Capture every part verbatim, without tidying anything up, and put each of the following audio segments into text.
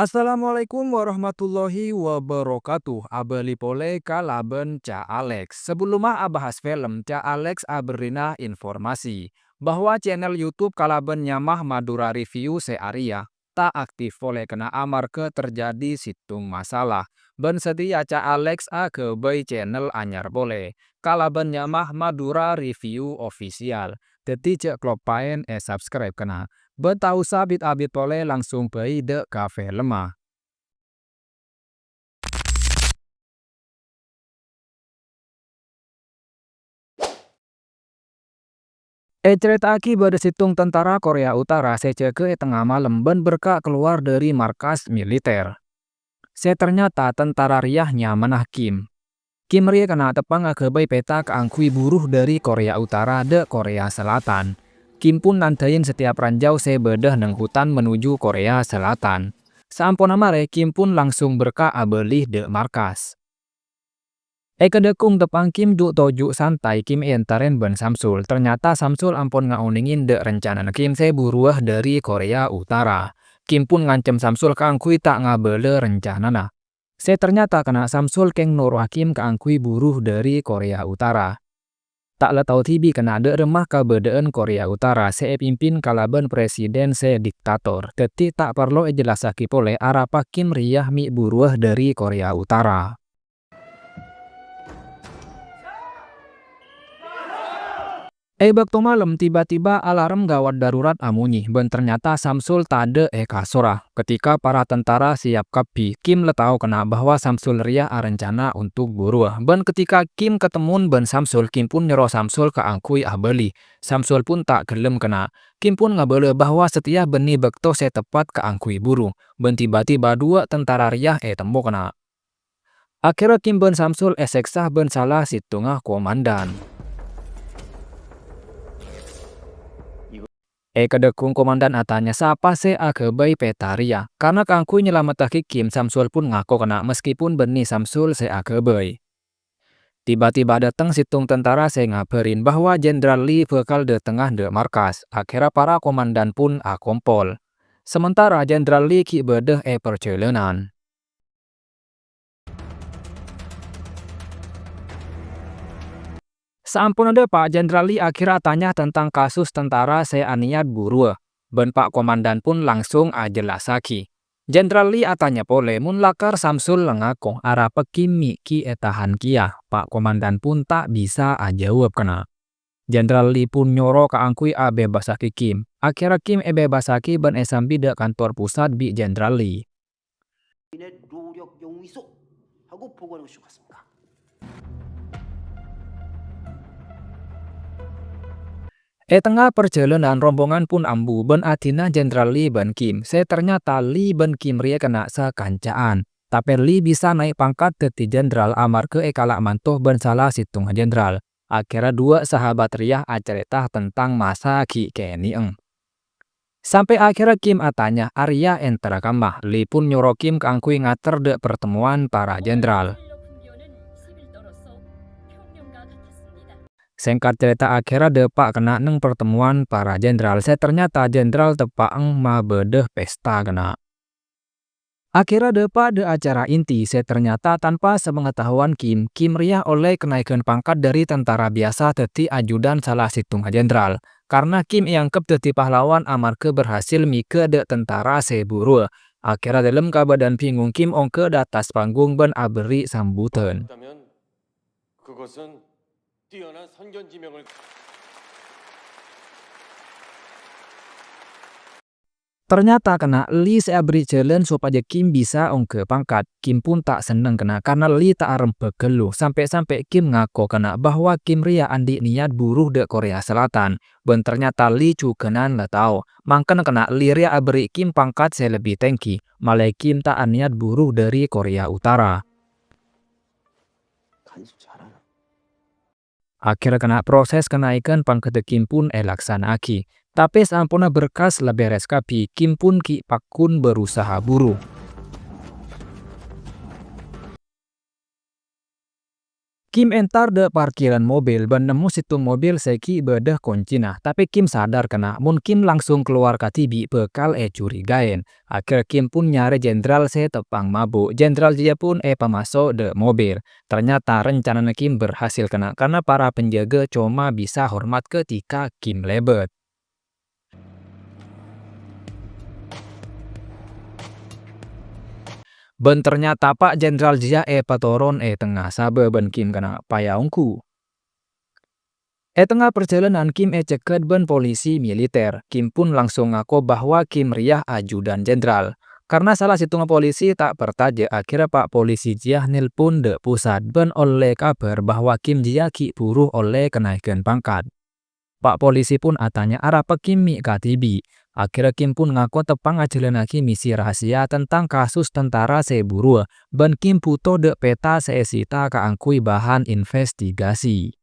Assalamualaikum warahmatullahi wabarakatuh. Abâli polè kalabân Ca' Alex. Sabellumma abahas film, Ca' Alex abherri'na informasi bahwa channel YouTube kalabân nyama Madura Review sè arèya ta' aktif polè kèna amarghâ terjadi sèttong masalah. Bân satèya Ca' Alex aghâbây channel anyar polè kalabân nyama Madura Review Official. Dhâddhi jhâ' kaloppaè è-subscribe kèna. Bân ta' osa bit-abit polè, langsung bhâi dâ' ka filmma. Ècarèta'aghi bâdâ sèttong tentara Korea Utara sè jâgâ è tengnga malem bân berka' kalowar dâri markas militer. Sè ternyata tentara rèya nyamana Kim. Kim rèya kèna teppa'na aghâbây pèta kaangghuy buru dâri Korea Utara dâ' Korea Selatan. Kim pun nandhâi satèyap ranjau sè bâdâ neng hutan menuju Korea Selatan. Saamponna marè, Kim pun langsung berka' abâli dâ' markas. È kadhukung teppa'na Kim ju'-toju' santai, Kim èentarè bân Samsul. Ternyata Samsul ampon ngaonèngè dâ' rencanana Kim sè buruwâ dâri Korea Utara. Kim pun ngancem Samsul kaangghuy ta' ngabâlâ rencanana. Sè ternyata kèna Samsul kèng noro'a Kim kaangghuy buru dâri Korea Utara. Ta' la tao dhibi' kèna dâ' remma kabâdâ'ân Korea Utara sè èpimpin kalabân presiden sè diktator. Dhâddhi ta' parlo èjellassaghi polè arapa Kim rèya mè' buruwâ dâri Korea Utara. È bâkto malem, tiba-tiba alarm gawat darurat amonyè, bân ternyata Samsul tadâ' è kasorra. Ketika para tentara siap kabbhi, Kim la tao kèna bahwa Samsul rèya arencana untuk buruwâ. Bân ketika Kim katemmo bân Samsul, Kim pun nyoro Samsul kaangghuy abâli. Samsul pun ta' ghellem kèna. Kim pun ngabâlâ bahwa satèya bânnè bâkto sè teppat kaangghuy buru. Bân tiba-tiba duwâ' tentara rèya ètemmo kèna. Akhèrra Kim bân Samsul èsèksa bân sala sèttonga komandan. È kadhukung komandan atanya sapa sè aghâbây pèta rèya. Karna kaangghuy nyalamettaghi Kim, Samsul pun ngako kèna meskipun bânnè Samsul sè aghâbây. Tiba-tiba dâteng sèttong tentara sè ngabâri bahwa Jenderal Lee bhâkal dâtengnga dâ' markas. Akhèrra para komandan pun akompol. Sementara Jenderal Lee ghi' bâdâ è parjhâlânan. Saamponna dâpa', Jenderal Lee akhèrra atanya tentang kasus tentara sè anèyat buruwâ, bân Pa' Komandan pun langsung ajellassaghi. Jenderal Lee atanya polè mon lakar Samsul la ngako, arapa Kim mè' ghi' ètahan kèya. Pa' Komandan pun ta' bisa ajâwâb kèna. Jenderal Lee pun nyoro kaangghuy abhebbassaghi Kim. Akhèrra Kim èbhebbassaghi bân èsambi dâ' kantor pusat bi' Jenderal Lee. È tengnga parjhâlânan, rombongan pun ambu bân adina Jenderal Lee bân Kim, sè ternyata Lee bân Kim rèya kèna sakanca'an. Tapè Lee bisa naè' pangkat dhâddhi jenderal amarghâ èkala' manto bân sala sèttonga jenderal. Akhèrra duwâ' sahabat rèya acarèta tentang masa ghi' kènè'eng. Sampè' akhèrra Kim atanya, "Arèya èntara kamma?" Lee pun nyoro Kim kaangghuy ngater dâ' partemmowan para jenderal. Sèngkat carèta, akhèrra dâpa' kèna neng partemmowan para jenderal, sè ternyata jenderal teppa'na mabâdâ pesta kèna. Akhèrra dâpa' dâ' acara inti sè ternyata tanpa sapangataowan Kim, Kim rèya ollè kenaikan pangkat dâri tentara biyasa dhâddhi ajudan sala sèttonga jenderal. Karna Kim èangghep dhâddhi pahlawan amarghâ berhasil mèghâ dâ' tentara sè buruwâ. Akhèrra dâlem kabâdâ'ân bingung, Kim ongghâ dâ' attas panggung bân aberri' sambutan. Ternyata kèna Lee sè aberri' jhâlân sopajâ Kim bisa ongghâ pangkat. Kim pun ta' senneng kèna karna Lee ta' arembhâk ghâllu. Sampè'-sampè' Kim ngako kèna bahwa Kim rèya andi' niyat buru dâ' Korea Selatan. Bân ternyata Lee jhughânan la tao. Mangkana kèna Lee rèya aberri' Kim pangkat sè lebbi tèngghi. Malè Kim ta' aniyat buru dâri Korea Utara. Akhèrra kèna proses kenaikan pangkaddhâ Kim pun èlaksana'aghi. Tapè saamponna berkas la bherres kabbhi, Kim pun ghi' pagghun berusaha buru. Kim entar dâ' parkiran mobil bân nemmo sèttong mobil sè ghi' bâdâ koncèna, tapè Kim sadar kèna' mon Kim langsung kalowar kadhibi' bhâkal ècurigaè. Akhèrra Kim pun nyarè jenderal sè teppa'na mabu'. Jenderal jiyâ pun èpamaso' dâ' mobil. Ternyata rencanana Kim berhasil kèna', karna para penjaga coma bisa hormat ketika Kim lèbât. Bân ternyata Pak Jenderal jiyâ èpatoron è tengnga sabâ bân Kim kèna' paèya ongghu. È tengnga parjhâlânan Kim ècègghât bân polisi militer. Kim pun langsung ngako bahwa Kim rèya ajudan jenderal. Karna sala sèttongnga polisi ta' parcajâ, akhèrra Pak Polisi jiyâ nelpon dâ' pusat bân ollè kabhâr bahwa Kim jiyâ ghi' buru ollè kanaèkan pangkat. Pak Polisi pun atanya arapa Kim mè' kadhibi'. Akhèrra Kim pun ngako teppa'na ajhâlânnaghi misi rahasia tentang kasus tentara sè buruwâ, bân Kim bhuto dâ' peta sè èsita kaangghuy bahan investigasi.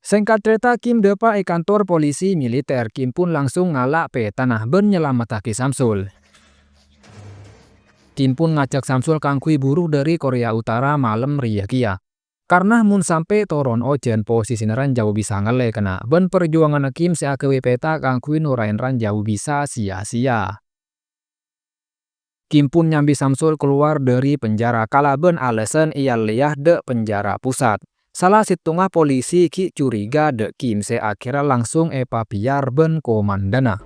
Sèngkat carèta, Kim dâpa' è kantor polisi militer. Kim pun langsung ngala' petana bân nyalamettaghi Samsul. Kim pun ngajhâk Samsul kaangghuy buru dâri Korea Utara malem rèya kèya. Karna mon sampè' toron ojhân, posisina Ranjau bisa ngallè kèna', bân parjuwânganna Kim sè aghâbây peta kaangghuy noraèn Ranjau bisa sia-sia. Kim pun nyambi Samsul kalowar dâri penjara kalabân alasan èyallèya dâ' penjara pusat. Sala sèttongnga polisi ghi' curiga dâ' Kim sè akhèrra langsung èpabiyar bân komandana.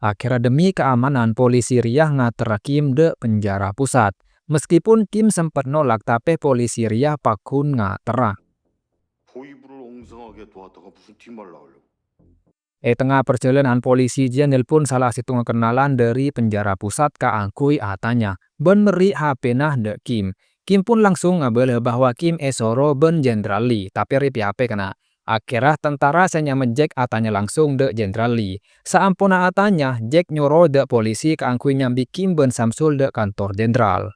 Akhèrra, demi keamanan, polisi rèya ngaterra Kim dâ' penjara pusat. Meskipun Kim sempet nolak, tapè polisi rèya pagghun ngaterra. È tengnga parjhâlânan, polisi jiyâ nelpon sala sèttongnga kennalan dâri penjara pusat kaangghuy atanya bân merri' H P-na dâ' Kim. Kim pun langsung abâlâ bahwa Kim èsoro bân Jenderal Lee, tapè rè-pèapè kèna'. Akhèrra, tentara sè nyama Jack atanya langsung dâ' Jenderal Lee. Saamponna atanya, Jack nyoro dâ' polisi kaangghuy nyambi Kim bân Samsul dâ' kantor jenderal.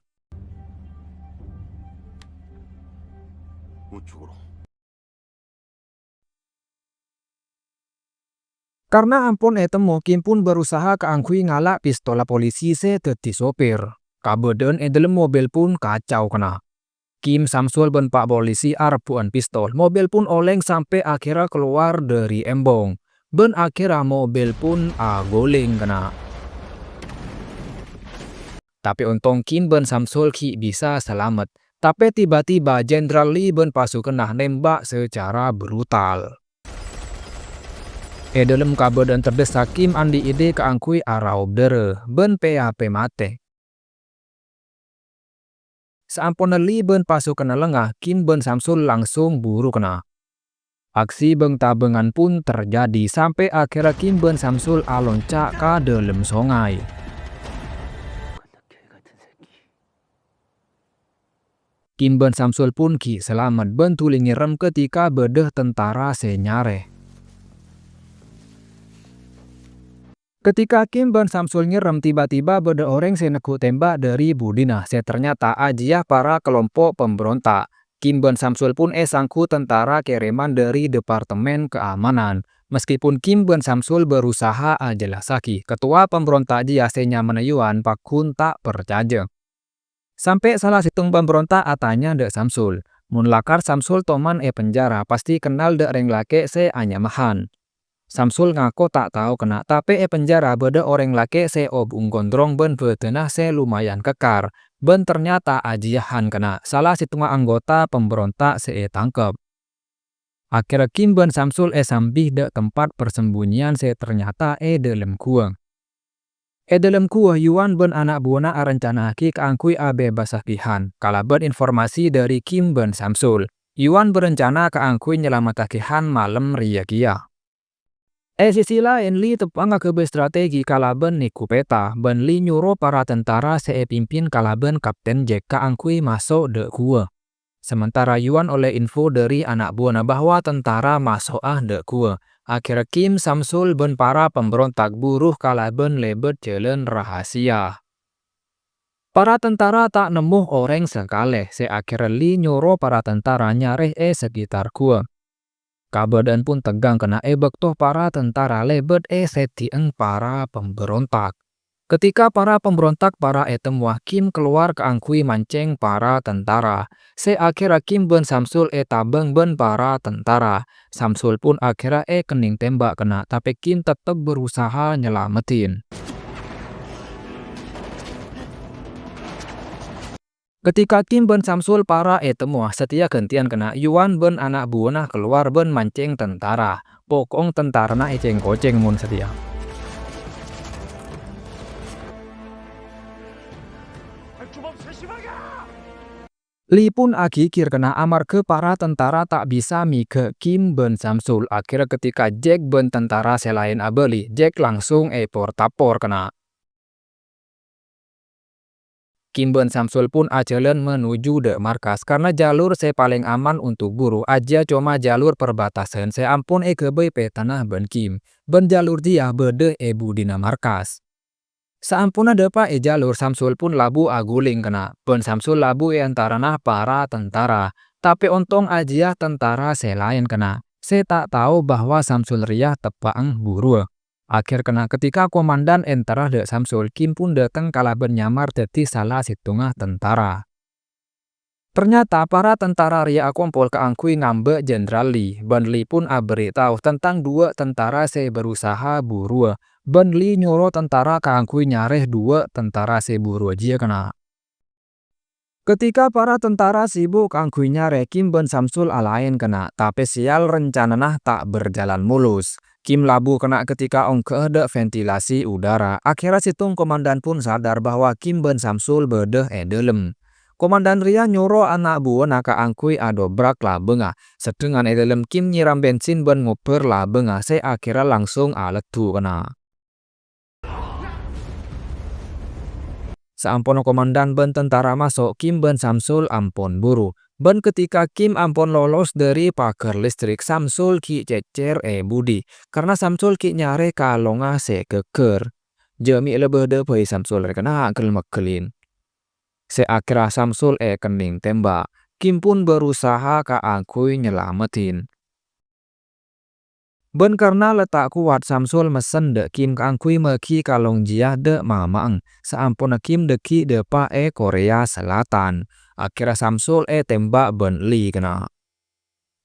Karna ampon ètemmo, Kim pun berusaha kaangghuy ngala' pistolla polisi sè dhâddhi sopir. Kabâdâ'ân è dâlem mobil pun kacau kèna'. Kim, Samsul, bân pa' polisi arebbhu'ân pistol. Mobil pun olèng sampè' akhèrra kalowar dâri embong. Bân akhèrra mobil pun aghulèng kèna'. Tapè ontong Kim bân Samsul ghi' bisa salamet. Tapè tiba-tiba Jenderal Lee bân pasukanna nèmbhâk sacara brutal. È dâlem kabâdâ'ân terdhessa, Kim andi' ide kaangghuy araop dârâ bân pè-apè matè. Saamponna Lee bân pasukanna lenga, Kim bân Samsul langsung buru kèna'. Aksi bâng-tabângan pun terjadi, sampè' akhèrra Kim bân Samsul alonca' ka dâlem songay. Kim bân Samsul pun ghi' salamet bân dhuli ngèrèm ketika bâdâ tentara sè nyarè. Ketika Kim bân Samsul ngèrèm, tiba-tiba bâdâ orèng sè neggu' tèmbhâk dâri budina, sè ternyata ajiyâ para kalompo' pambronta'. Kim bân Samsul pun èsangghu tentara kèrèman dâri Departemen Keamanan. Meskipun Kim bân Samsul berusaha ajhellassaghi, ketua pambronta' jiyâ sè nyamana Yuan pagghun ta' parcajâ. Sampè' sala sèttong pambronta' atanya dâ' Samsul. Mon lakar Samsul toman è penjara, pastè kennal dâ' rèng lakè' sè anyama Han. Samsul ngako ta' tao kèna', tapè è penjara bâdâ orèng lakè' sè obung gondrong bân bâdânna sè lumayan kekkar, bân ternyata ajiyâ Han kèna', sala sèttongnga anggota pambronta' sè ètangkep. Akhèrra Kim bân Samsul èsambi dâ' tempat persembunyian sè ternyata è dâlem ghuwâ. È dâlem ghuwâ, Yuan bân ana' buwâna arencana'aghi kaangghuy abebasaghi Han. Kalabân informasi dâri Kim bân Samsul, Yuan berencana kaangghuy nyalamettaghi Han malem rèya kèya. È sisi laèn, Lee teppa'na aghâbây strategi kalabân neggu' peta, bân Lee nyoro para tentara sè èpimpin kalabân Kapten Jack kaangghuy maso' dâ' ghuwâ. Samantara Yuan ollè info dâri ana' buwâna bahwa tentara maso'a dâ' ghuwâ, akhèrra Kim, Samsul bân para pambronta' buru kalabân lèbât jhâlân rahasia. Para tentara ta' nemmo orèng sakalè, sè akhèrra Lee nyoro para tentara nyarè è sekitar ghuwâ. Kabâḍâ'ân pon teggâng kèna è bâkto para tentara lèbât è sèdhi'ân para pemberontak. Ketika para pemberontak para ètemmowa, Kim kalowar kaangghuy mancèng para tentara. Sè akhèrra Kim bân Samsul ètabâng bân para tentara. Samsul pon akhèrra èkennèng tèmbhâk kèna, tapè Kim teptep berusaha nyalameddhin. Ketika Kim bân Samsul para ètemmowa, satèya ghântèyan kèna Yuan bân ana' buwâna kalowar bân mancèng tentara. Poko'en tentarana ècèng-kocèng mon satèya. Li pon aghigghir kèna amarghâ para tentara ta' bisa mèghâ' Kim bân Samsul. Akhèrra ketika Jack bân tentara sè laèn abâli, Jack langsung èpor-tapor kèna. Kim bân Samsul pon ajhâlân menuju ḍâ' markas, karna jalur sè palèng aman untuk buru ajiyâ coma jalur perbatasan sè ampon èghâbây pètana bân Kim, bân jalur jiyâ bâḍâ è buḍina markas. Saamponna ḍâpa' è jalur, Samsul pon labu aghulèng kèna, bân Samsul labu è antarana para tentara. Tapè ontong ajiyâ tentara sè laèn kèna, sè ta' tao bahwa Samsul rèya teppa'na buruwâ. Akhèr kèna ketika komandan èntara ḍâ' Samsul, Kim pon ḍâteng kalabân nyamar dhâddhi sala sèttonga tentara. Ternyata para tentara rèya akompol kaangghuy ngambâ' Jenderal Lee, bân Lee pon aberri' tao tentang ḍuwâ' tentara sè berusaha buruwâ, bân Lee nyoro tentara kaangghuy nyarè ḍuwâ' tentara sè buruwâ jiyâ kèna. Ketika para tentara sibuk kaangghuy nyarè, Kim bân Samsul alaèn kèna, tapè sèyal rencanana ta' berjalan mulus. Kim labu kèna ketika ongghâ'â ḍâ' ventilasi udara. Akhèrra sèttong komandan pon sadar bahwa Kim bân Samsul bâḍâ è ḍâlem. Komandan rèya nyoro ana' buwâna kaangghuy aḍobrak labângnga, saḍḍhengngan è ḍâlem Kim nyèram bensin bân ngobbhâr labângnga sè akhèrra langsung aleddhu kèna. Saamponna komandan bân tentara maso', Kim bân Samsul ampon buru. Bân ketika Kim ampon lolos ḍâri paghâr listrik, Samsul ghi' cècèr è buḍi, karna Samsul ghi' nyarè kalongnga sè ghâggâr. Jhâ' mè' la bâḍâ bhâi Samsul rè kèna ghel-maghellin. Sè akhèrra Samsul èkennèng tèmbhâk, Kim pon berusaha kaangghuy nyalameddhin. Bân karna la ta' kowat, Samsul messen ḍâ' Kim kaangghuy mèghi kalong jiyâ ḍâ' mama'na, saamponna Kim ḍâggi' ḍâpa' è Korea Selatan. Akhèrra Samsul ètèmbhâk bân Lee kèna.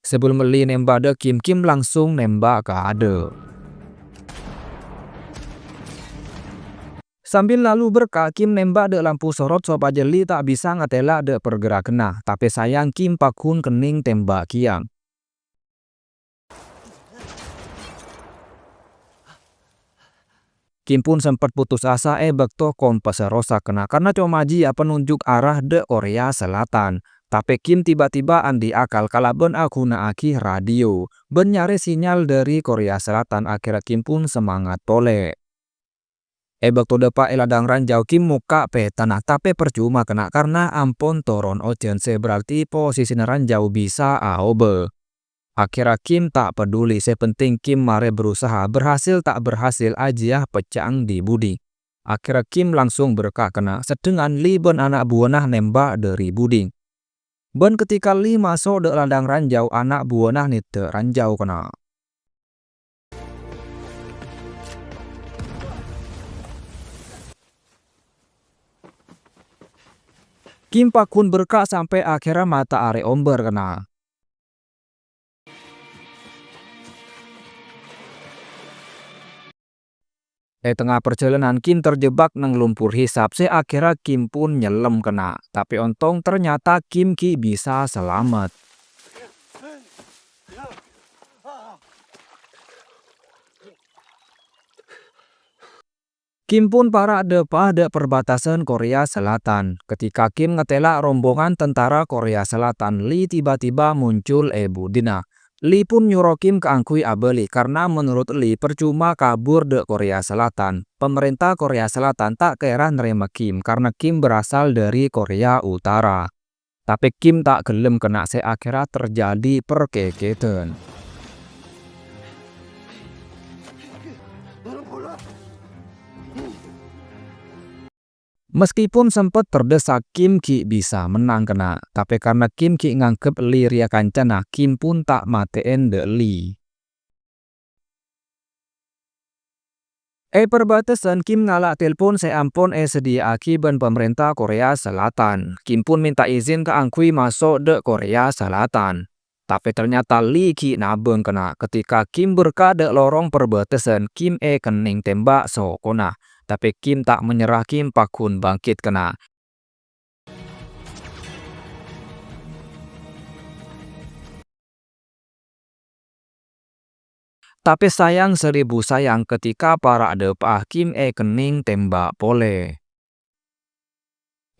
Sabellunna Lee nèmbhâk ḍâ' Kim, Kim langsung nèmbhâk ka aḍâ'. Sambil lalu berka', Kim nèmbhâk ḍâ' lampu sorot sopajâ Lee ta' bisa ngatèla' ḍâ' pargerakanna, tapè sayang Kim pagghun kennèng tèmbhâk kèya. Kim pon sempet putus asa è bâkto kompassa rosak kèna, karna coma jiyâ penunjuk arah ḍâ' Korea Selatan. Tapè Kim tiba-tiba anḍi' akal kalabân aghuna'aghi radio, bân nyarè sinyal ḍâri Korea Selatan. Akhèrra Kim pon semangat polè. È bâkto ḍâpa' è ladhâng ranjau, Kim mokka' pètana, tapè parcoma kèna karna ampon toron ojhân, sè berarti posisina ranjau bisa aobâ. Akhèrra Kim ta' paduli, sè penting Kim marè berusaha, berhasil ta' berhasil ajiyâ pecca'na ḍi-buḍi. Akhèrra Kim langsung berka' kèna, saḍḍhengngan Lee bân ana' buwâna nèmbhâk ḍâri buḍi. Bân ketika Lee maso' ḍâ' ladhâng ranjau, ana' buwâna nèddhâ' ranjau kèna. Kim pagghun berka' sampè' akhèrra mata'arè ombâr kèna. È tengnga parjhâlânan, Kim terjebak neng lumpur hisap, sè akhèrra Kim pon nyellem kèna. Tapè ontong, ternyata Kim ghi' bisa salamet. Kim pon para' ḍâpa' ḍâ' perbatasan Korea Selatan. Ketika Kim ngatèla' rombongan tentara Korea Selatan, Lee tiba-tiba muncul è buḍina. Lee pon nyoro Kim kaangghuy abâli, karna menurut Lee parcoma kabur ḍâ' Korea Selatan. Pamarènta Korea Selatan ta' kèra narèma Kim, karna Kim berasal ḍâri Korea Utara. Tapè Kim ta' ghellem kèna, sè akhèrra terjadi perkèkèdhân. Maskèpon sempet terdesak, Kim ghi' bisa mennang kèna', tapè karna Kim ghi' nganggep Lee rèya kancana, Kim pon ta' matè'è dâ' Lee. È perbatasan, Kim ngala' telpon sè ampon èsadhiyâ'aghi bân pamarènta Korea Selatan. Kim pon mènta izin kaangghuy maso' dâ' Korea Selatan. Tapè ternyata Lee ghi' nabâng kèna'. Ketika Kim berka' dâ' lorong perbatasan, Kim èkennèng tèmbhâk sokona. Tapè Kim ta' menyerah, Kim pagghun bangkit kèna'. Tapè sayang seribu sayang, ketika para' dâpa'a, Kim èkennèng tèmbhâk polè.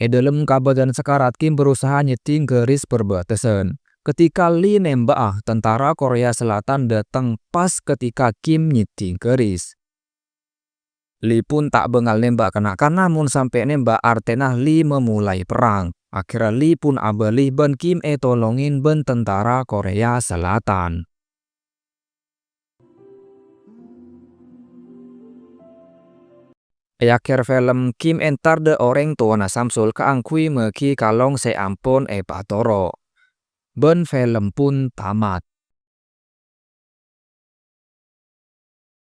È dâlem kabâdâ'ân sakarat, Kim berusaha nyeddhing ghâris perbatasan. Ketika Lee nèmbhâ'â, tentara Korea Selatan dâteng pas ketika Kim nyeddhing ghâris. Lee pon ta' bângal nèmbhâk kèna', karna mon sampè' nèmbhâk, artèna Lee memulai perrang. Akhèrra Lee pon abâli bân Kim ètolongè bân tentara Korea Selatan. È akhèr film, Kim entar dâ' orèng towana Samsul kaangghuy mèghi kalong sè ampon èpatoro'. Bân film pon tamat.